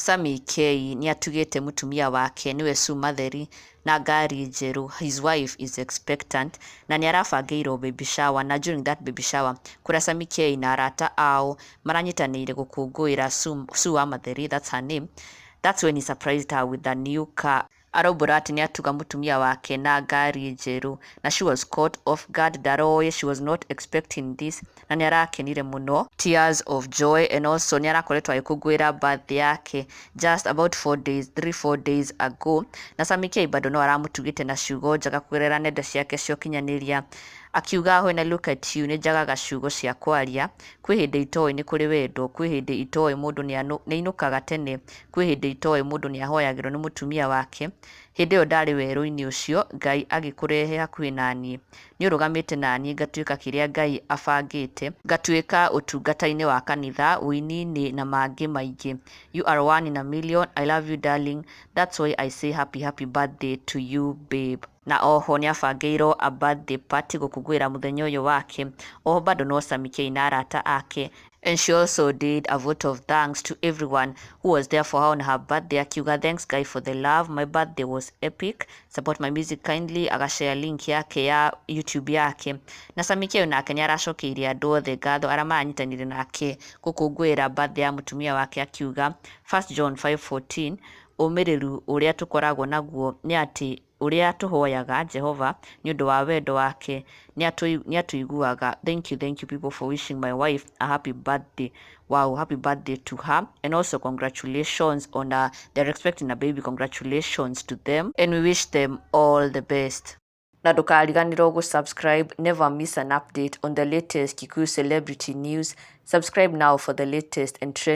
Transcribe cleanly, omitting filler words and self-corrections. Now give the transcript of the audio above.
Sammy K nĩatugĩte mũtumia wake, nĩwe Sue Matheri, na ngari njerũ. His wife is expectant na nĩarabangĩirwo baby shower, na during that baby shower kũrĩa Sammy K na arata ao maranyitanĩire gũkũngũĩra Sue wa Matheri, that's her name, that's when he surprised her with a new car. Araumbũra atĩ nĩatuga mũtumia wake na ngari njerũ, na she was caught off guard. Ndaroĩ, she was not expecting this, na nĩarakenire mũno, tears of joy. And also nĩarakoretwo agĩkũngũĩra birthday yake just about 4 days, 3, 4 days ago, na Sammy K bado no aramũtugĩte na ciugo njega kũgerera nenda ciake cia ũkinyanĩria, akiuga, "When I look at you, nĩ njagaga ciugo cia kwaria. Kwĩ hĩndĩ itoĩ nĩ kũrĩ wendo, kwĩ hĩndĩ itoĩ mũndũ nĩainũkaga tene, kwĩ hĩndĩ itoĩ mũndũ nĩahoyagĩrwo nĩ mũtumia wake. Hĩndĩ ĩyo ndarĩ werũ-inĩ ũcio, Ngai agĩkũrehe hakuhĩ naniĩ. Nĩũrũgamĩte naniĩ ngatuĩka kĩrĩa Ngai abangĩte ngatuĩka ũtungata-inĩ wa kanitha, ũini-inĩ na mangĩ maingĩ. You are one in a million. I love you, darling. That's why I say happy, happy birthday to you, babe." Na oho nĩabangĩirwo a birthday party gũkũngũĩra mũthenya ũyũ wake. Oho bado no Sammy K na arata ake, and she also did a vote of thanks to everyone who was there for her on her birthday, akiuga, "Thanks guy for the love. My birthday was epic. Support my music kindly." Agashare link yake ya YouTube yake. Na Sammy K nake nĩaracokeirie andũ othe ngatho arĩa maranyitanĩire nake gũkũngũĩra birthday ya mũtumia wake, akiuga, 1 John 5:14, ũmĩrĩru ũrĩa tũkoragwo naguo nĩ atĩ ũrĩa tũhoyaga Jehova nĩ ũndũ wa wendo wake nĩatũiguaga. Thank you, thank you people for wishing my wife a happy birthday." Wow, happy birthday to her, and also congratulations on they're expecting a baby. Congratulations to them, and we wish them all the best. Na ndũkariganĩrwo gũ-subscribe. Never miss an update on the latest Kikuyu celebrity news. Subscribe now for the latest and trend.